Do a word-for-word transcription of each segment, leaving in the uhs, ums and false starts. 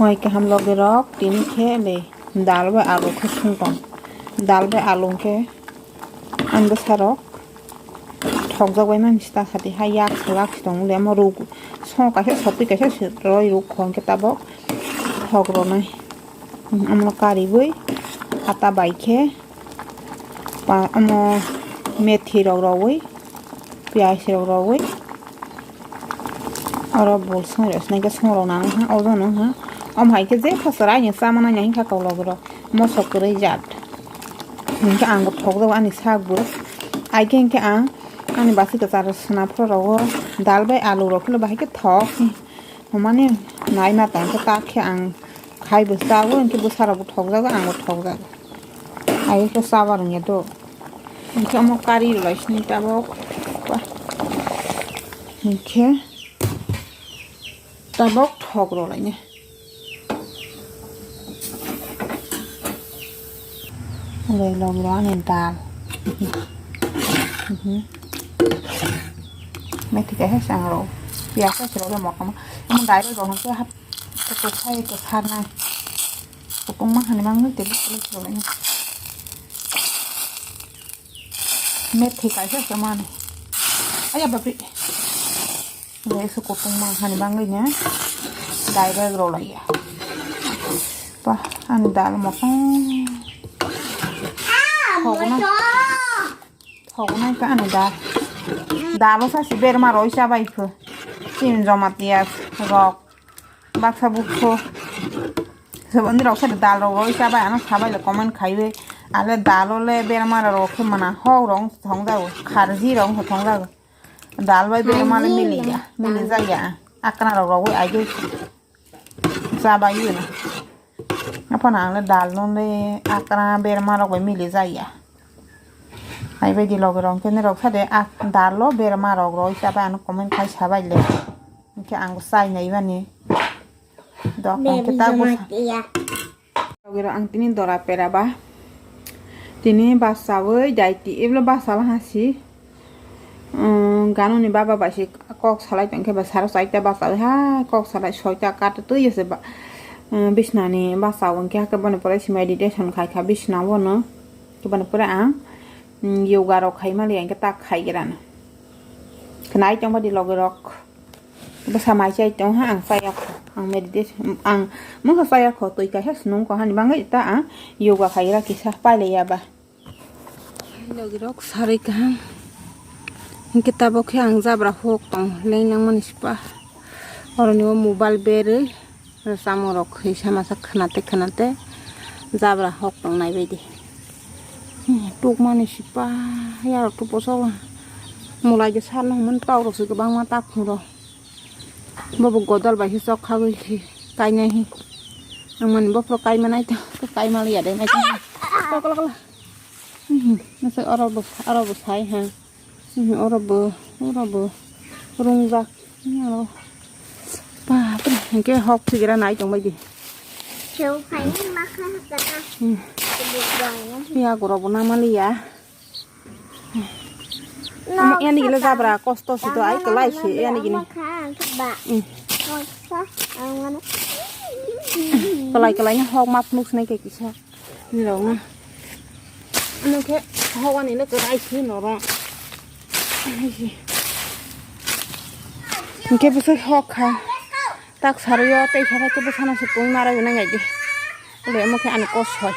Mai kaham logi rok tini khe le dal bai alu khe sung tong. Dal bai alu khe ang bwsa rok thokjak bai mani sita sati hai yak salak si tong le mo ruk so kaisa sotwi kaisa si roi ruk khon khe tabok thok ronai. Amno kariwi ata bai khe pa amo methi rok rowi piyaj rok rowi. Oro bol song rok song rok nang ha obo no ha. Om hai khe je phasar aini sama nang nang kha kolok rok mosok kwrwi jat. Hinkhe ang bo thok jago ani sak bo. Ai khe hinkhe ang ani basi kwchar sona phoro rogo dal bai alu rok khe bahai khe thok. Hwnmani nai ma tong khe tak khe ang khai bo chago hinkhe bwsa rok bo thok jago ang bo thok jago. Ai khe chaba rwngya do. Hinkhe omo kari rwlai sini tabok. Hinkhe tabok thok rwlai ni. Rwlai log rw ani dal. Methi kaisa chang rw. Piyaj kaisa rw mokama. Omo dai rw rw hinkhe hap. Kutung khai to sarnai. Kutung ma hani bangwi tebuk tebuk rwlai ni. Methi kaisa se mani. Aya babi. Ese kutung ma hani bangwi ne. Dai bai rwlai ya. Pa ani dal mosong. Thok na. Thok na ka ani dal. Dal sa si berma roi sa bai phu. Sim joma tiya rok. Baksa bukso. Saboni rok sa dal rok roi sa bai ano sa bai le comment khai bai. Ale dal o le berma rok khe mana hok rok thong jago. Kharji rok thong jago. Dal bai berma le mili ya. Mili jaya. Akana rok rok bai aje. Chabai na. Aphano ang le dal no le akra berma rok bai mili jaya. Ai bai di loge rok kene rok sade ak dal lo berma rok roi chabai ano comment khai sabai le. Hinkhe ang bo chai nai bani. Dok hinkhe ta bo. Loge rok ang tini dora pera ba. Tini bus chawi dai ti eblo bus chala hasi. Ganoni baba bai se kok salai tongkhe ba saro chaita bachawi ha kok salai soita kata twi ase ba. Bisnani bachawi hwnkhe hake boni pore se meditation khaikha bisna bono. Boni pore ang yoga rok khaimani hwnkhe tak khaigrano. Khnai tongba di logi rok bwsa mai chai tongha ang chayakho ang meditation ang mungsa chayakho twi kaisa se nungkha hani bangwi ta ang yoga khaigra kisa pailaiya ba. Logirok sarwi kaham. Hinkhe tabok khe ang jabra hok tong leng nangmani sipa. Oroni o mobile berwi samung rok khe samasa khwnate khwnate jabra hok tong nai baidi. Tukmani sipa yarok to bosok mulai de sarno hwnmani taurok se kwbangma takhung rok. Bobo godal bai se chok khagwi se kainai he. Ang mani bophuru kaima naitong, kaima liya de naitong. Kla, kla, kla. Mhm, nasa oro bo, oro bo sai ha. Mhm, oro bo, oro bo. Rungjak. Oro. Bapre, hwnkhe hok thigira naitong baidi. Sew phaini makha hakana. Hmm. Kubuk dong. Piya goro bo namaliya. Omo yani gile jabra kosto sito ai kwlai se yani gini. Kwlai kwlai ni hok ma phunuk sinai khe kisa. Ni rok na. Ano khe hok ani le kwlai se norok. Hwnkhe bwswk hok kha. Tak sarwi o tei khe khe bwsano se pung narai nai nai di. Ule omo khe ani kos hoi.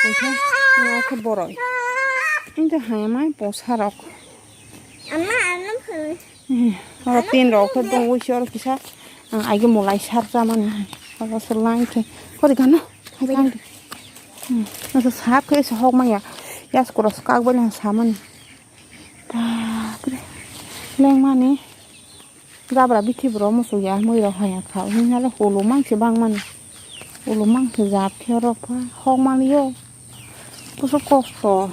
Hwnkhe, oro khe boroi. Hwnkhe hayamai bwsarok. Ama, ano phone. Oro tin rok khe dong ui se oro kisa. Ang aige mulai sar chamani. Oro se line khe. Kori gano. Hai kang di. Nasa sap khe se hok maya. Yas koro se kak bai lang samani. Bapre. Lengmani. Jabra bithi bro muchung ya mui rok haya kha hwnwi hale holo mangse bangmani holo mangse jat khe rok pha hok mani yo kusu kosto.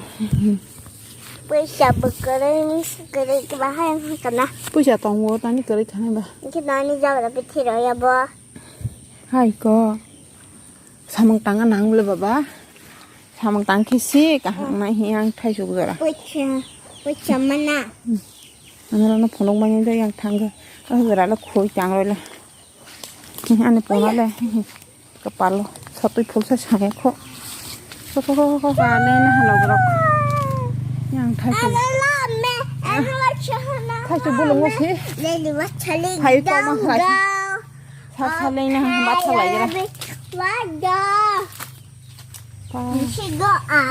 Puisa bo kwrwi misi kwrwi kiba haya hwnkha na. Puisa tongo tani kwrwi khani ba. Hwnkhe nani jabra bithi rok ya bo. Hai ko. Samung tanga nang le baba. Samung tang khe si kaham nai hi ang thai suk jora. Pucha, pucha mana. Ano rano phunuk manya jai ang thangga. Ah jora le khoi tang roi le. Ani pungale. Kapalo satwi phulsa saya kho. Kho, kho, kho, kho, kho, nai na halogrok. Yang thaichu. Thaichu bulungo si. Hai to ma halai. Sa sa lei na ba sa lai gra.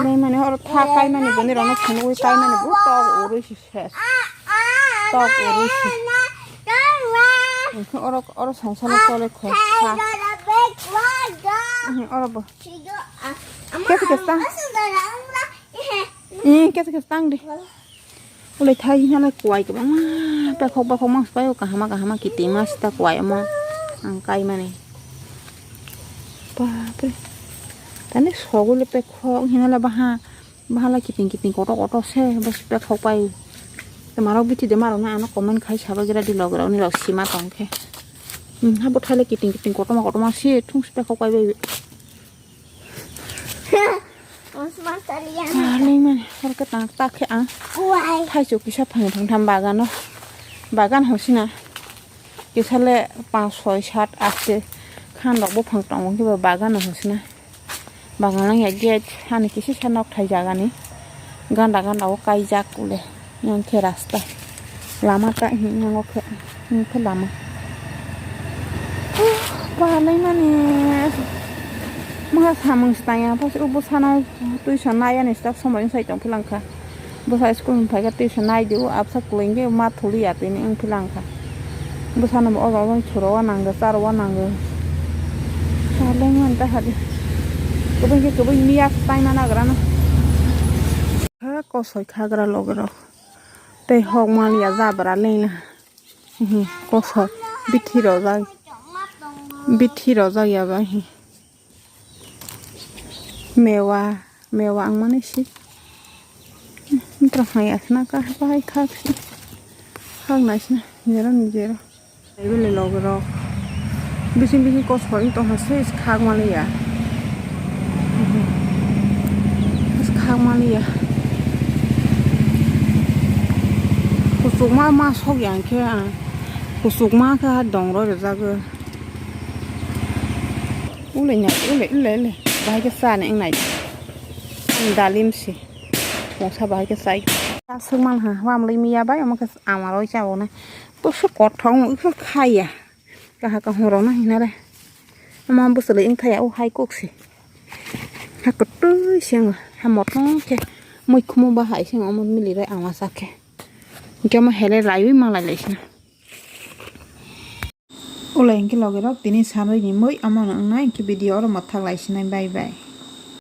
Nai mane oro tha kai mani boni rono phunugwi kai mani bo tok urui si ses. Tok urui si. Oro, oro songsa no tole kho. Oro bo. Kesa kesa tang. Ih, kesa kesa tang di. Ulai thai hinala kwai kwbangma pekhok pekhok ma swpaio, kahama kahama kitima sita kwai omo ang kaimani. Bapre. Tani sogwi le pekhok hinala baha, bahala kiting kiting kotor kotor se bwswk pekhok pai. Tei marok bithi de marok na ano comment khai sabagra di logorok ni rok sima tong khe. Hmm, habo thaile kiting kiting kotorma kotorma se thung se pekhok pai bai. Nai mani oro khe tang tak khe ang. Thaichuk kisa phang phang tham bagano. Bagan hosina. Kisa le panch, soi, sat, aste khan rok buphang tongo, khe bo bagan hosina. Bagan ya gate hani kisa sa nok thai jagani. Ganda ganda o kaijak ule. Yang khe rasta. Lama ta hingo khe, hingo khe lama. Palai mani. Mungha samung staya, pas ubo sana tuition naya ni stop somoi sai tong philang kha. Bwsa school ni phaikha tuition nai di, o absa kwlwng khe ma thuli ya tini wng philang kha. Bwsano bo obo obo chwra o nangkhe, chara o nangkhe. Palai mani ta hadi. Kwbangkhe kwbang miya stayma nagra no. Ha kosoi khagra logorok. Tei hok maliya jabra lengla. Kosoi bithi rojak. Bithi rojak ya ba hi. Mewa, mewa ang mani si. Mitra hai asna ka bahai khak si. Khak nai sina. Jero ni jero. Ebele logorok. Bising bising kosoi tongha se khak maliya. Khak maliya. Kuchukma ma sok yang khe ang. Kuchukma khe dong roi rwjago. Ulai nya, ulai, ulai, ulai. Bahai khe chani wngnai. Dalim se. Mungsa bahai khe chai. Aswk manha, wamlwi miya bai, omo khe ama roi cha bo na. Bwswk kothok wng kha khaya. Kaha kaham rok no hina re. Omo bwswlwi wng thaya, o hai kok se. Ha kwtwi se wng, ha motom khe. Mui khumu bahai se wng, omo mili roi ama sa khe. Hwnkhe omo hele raiwi malai lai se. Ulai hwnkhe logirok tini sanwi ni mui omono wngnai hwnkhe video oro mwthak lai sinai, bye bye.